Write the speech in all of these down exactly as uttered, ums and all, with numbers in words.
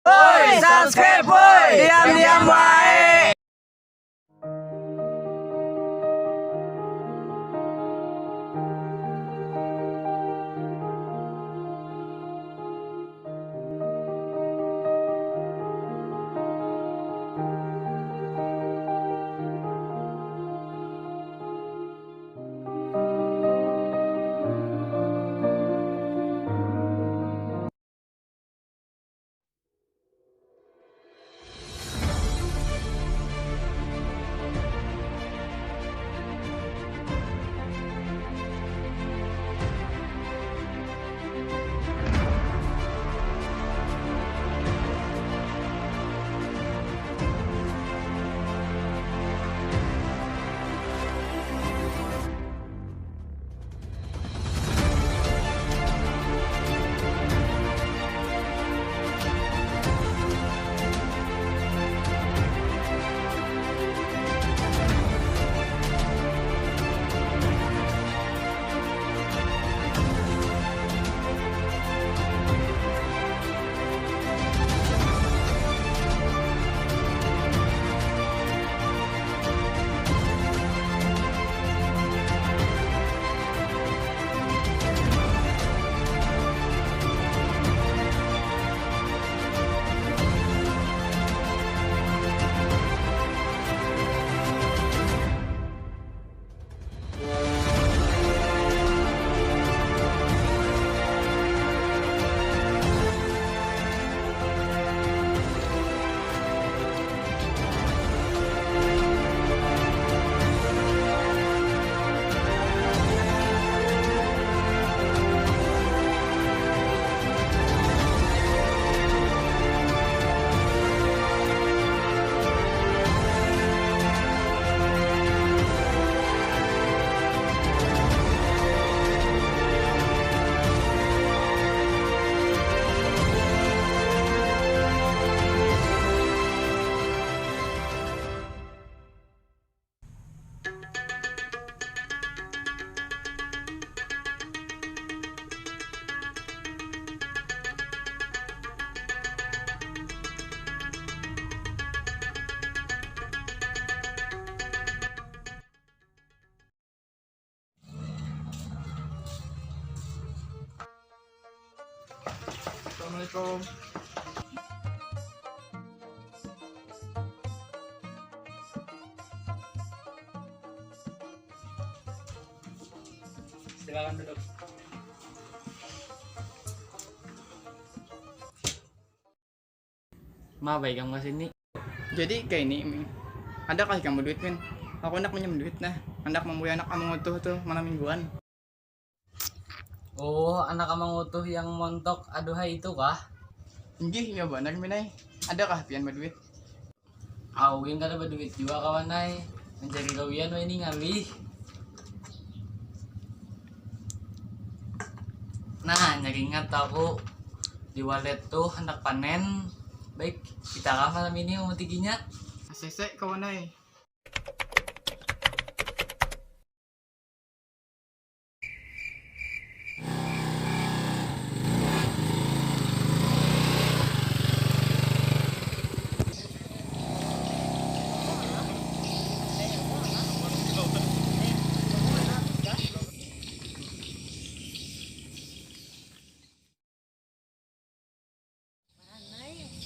Woi, subscribe, woi. Diam-diam wae. Assalamualaikum. Silakan duduk. Ma, baik kamu ke sini. Jadi kayak ini, Ming. Ada kah kamu duit, Min? Aku hendak minjem duit nah. Hendak membeli anak kamu tuh tuh malam mingguan. Oh, anak amang utuh yang montok aduhai itu kah? Inggih, iya banar, Min ai. Adakah pian baduit? Aku gin kada baduit jua, kawan ai. Mencari gawian wahini ngalih. Nah, nyaringat aku di walet tuh handak panen. Baik, kita kah malam ini mamutikinya? Sese, kawan ai.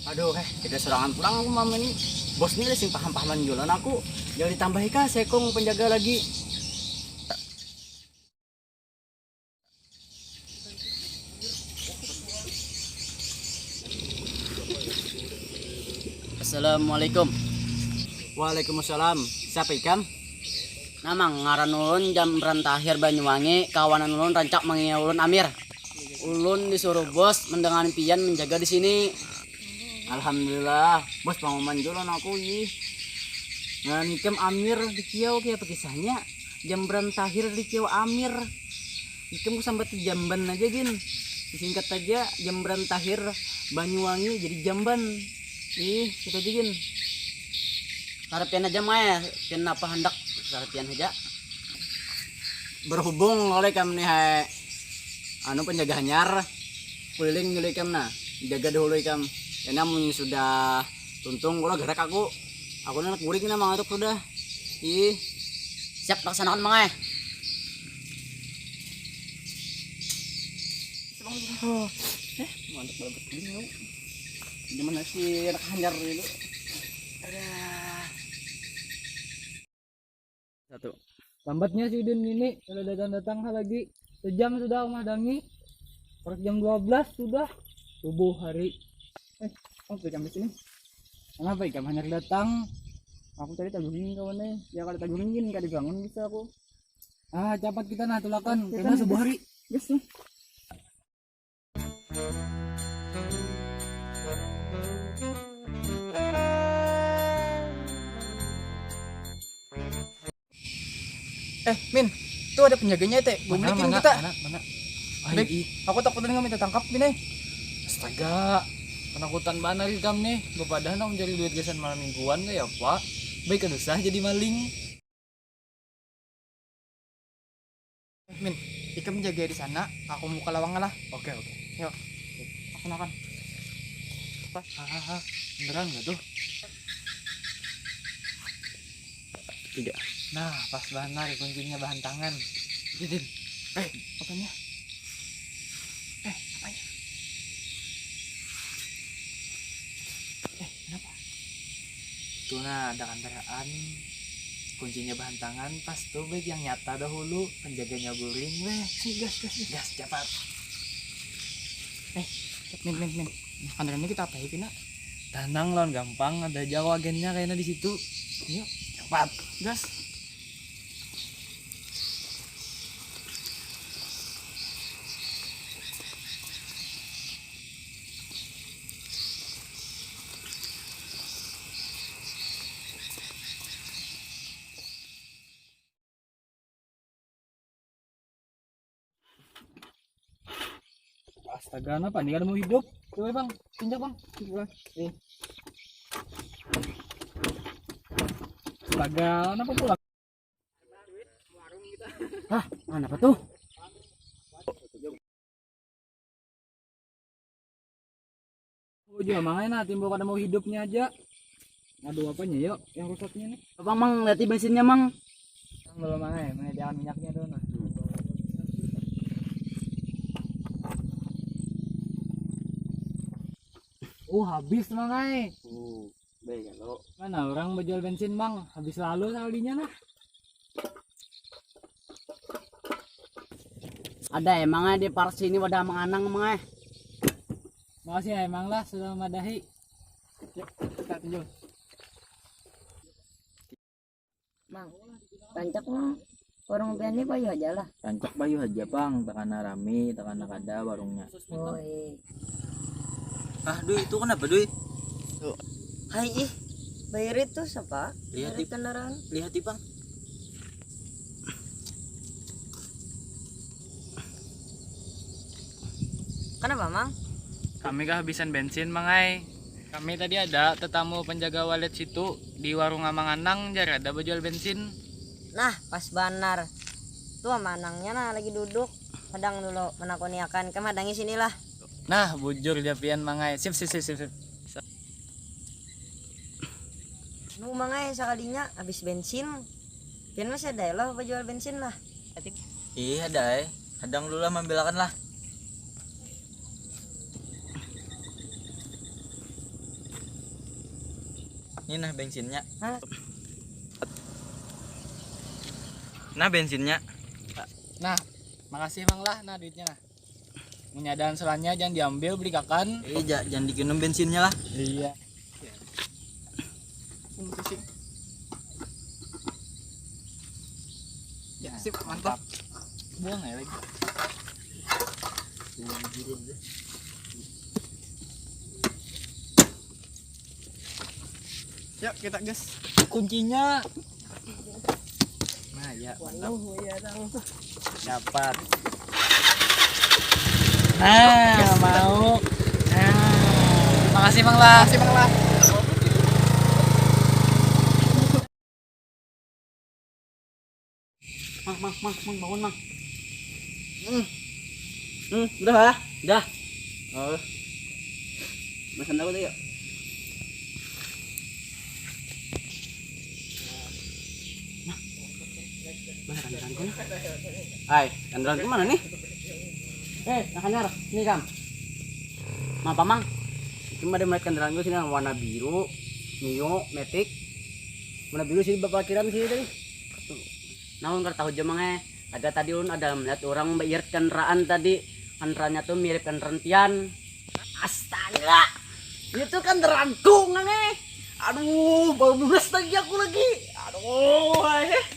Aduh, eh, tidak sorangan pulang aku malam ini. Bos ni sing paham-pahaman jua lawan aku. Jangan ditambahi kah sekong penjaga lagi. Assalamualaikum. Waalaikumsalam. Siapa ikam? Nama ngaran ulun Jamran Tahir Banyuwangi, kawanan ulun rancak mangiau ulun Amir. Ulun disuruh bos mendengani pian menjaga di sini. Alhamdulillah, bos pangumuman jua lawan aku, ih. Ngaran ikam Amir di kiau, kaya apa kisahnya? Jamran Tahir di kiau Amir. Ikam ku sambati jamban aja gin. Disingkat aja Jamran Tahir Banyuwangi jadi jamban. Ih, itu aja gin. Kada pian aja, Mai, pian apa handak, kada pian aja. Berhubung oleh kam nih, hai, anu, penjaga hanyar, kuliling dulu ikam nah, jaga dahulu ikam. Kena mun sudah tuntung, kalau gerak aku, aku nak guring, kena mangatuk sudah. Ih. Siap, laksanakan, Mang ai. Oh, eh, mantap banget ini, Mang. Gimana sih anak hanyar itu? Ada. Satu. Lambatnya si Udin ini, sudah datang-datang lagi. Sejam sudah aku madangi. Harus jam dua belas sudah. Subuh hari. Eh, apa ikam di sini? Kenapa ikam hanyar datang? Aku tadi taguring kawan eh. Ya, kalau taguring gini kada bangun bisa aku. Ah, cepat kita nah tulakan. Kita karena nah, subuh hari. Yes, yes. Eh, Min, tuh ada penjaganya, teh. Mana, kita. Mana, mana? Baik, aku takut ada minta tangkap, Min, eh. Astaga, penakutan banar ikam nih. Bapadahan aku mencari duit gasan malam mingguan, kayak apa? Baik, kada usah jadi maling. Eh, Min, ikam jaga di sana, aku muka lawang lah. Oke, oke. Yuk, aku makan. Apa? Hahaha, beneran nggak tuh? Tiga. Nah, pas banar kuncinya bahan tangan. Didin. Eh, apanya? Eh, apanya? Eh, kenapa? Tuh nah, ada kendaraan, kuncinya bahan tangan, pas tuh baik yang nyata dahulu, penjaganya guring, weh. Si gas, gas, gas. Gas, cepat. Eh, min, min, min. Nah, kendaraannya kita apa ya, Pina? Tenang, lawan gampang, ada jauh agennya kayaknya di situ. Yuk, cepat. Gas. Astaga, kenapa nih kada mau hidup? Coba bang, tinjak bang. Coba. Eh. Astaga, kenapa pulang? Hah, mana apa tuh? Oh, jua mangai nah, timbul kada mau hidupnya aja. Aduh, apanya yuk yang rusaknya nih? Abang, Mang, lihat bensinnya, Mang. Belum mangai, mangai jangan minyaknya dulu nah. Oh, habis mangai. Oh. Baik, halo. Mana orang menjual bensin, Mang? Habis lalu salinya nah. Ada emangnya di parsi ini wadah menganang emangnya. Makasih ya emang lah sudah madahi. Yuk, kita tunjuk. Mang, rancak, Mang. Warung pian ni payu haja lah. Rancak payu haja pang, takana rami, takana kada warungnya. Oh, iya. Ah, Dui, itu kenapa, Dui? Tuh. Hai, ih. Bayar itu siapa? Lihat, Bayar Ip. Kendaraan. Lihat, Ipang. Kenapa, Mang? Kami kehabisan bensin, Mangai. Kami tadi ada tetamu penjaga walet situ di warung Amang Anang, jar ada bajual bensin. Nah, pas banar. Tuh Amang Anangnya nah lagi duduk. Hadang dulu menakuni akan. Kam hadangi sinilah. Nah, bujur ja pian, Mangai. Sip, sip, sip, sip, sip. Nu, Mangai, sakalinya habis bensin. Pian masih ada lah bajual bensin lah. Ih, ada ai. Hadang dulu lah, mambilakan lah. Ini nah bensinnya. Hah? Nah bensinnya. Nah, makasih Mang lah, nah duitnya nah. Menyadaan selannya jangan diambil, beli kakan. Eh, ja, jangan dikinum bensinnya lah. Iya. Ya, sip, mantap. Buang ya lagi. Yuk, kita gas. Kuncinya. Nah, ya, mantap. Waduh, iya, tahu. Dapat. Nah, mau. Nah. Makasih, Mang lah. Makasih, Mang lah. Mang, Mang, Mang, Mang, bangun, Mang. Hmm. Hmm, udah lah. Udah. Oh. Pesan aku tadi, yuk. Mana kendaraan ku nih? Hai, kendaraan ku mana nih? Eh, nah hanyar, nih kam. Mapa mang? Itu ada melihat kendaraan ku sini warna biru, mio, metik. Warna biru sih bapak kiram sih tadi. Naon kada tahu aja mang eh. Ada tadi ulun ada melihat orang bairit kendaraan tadi. Kendaraannya tuh mirip kendaraan pian. Astaga, itu kendaraanku ngang eh. Aduh, baru lunas lagi aku lagi. Aduh, eh.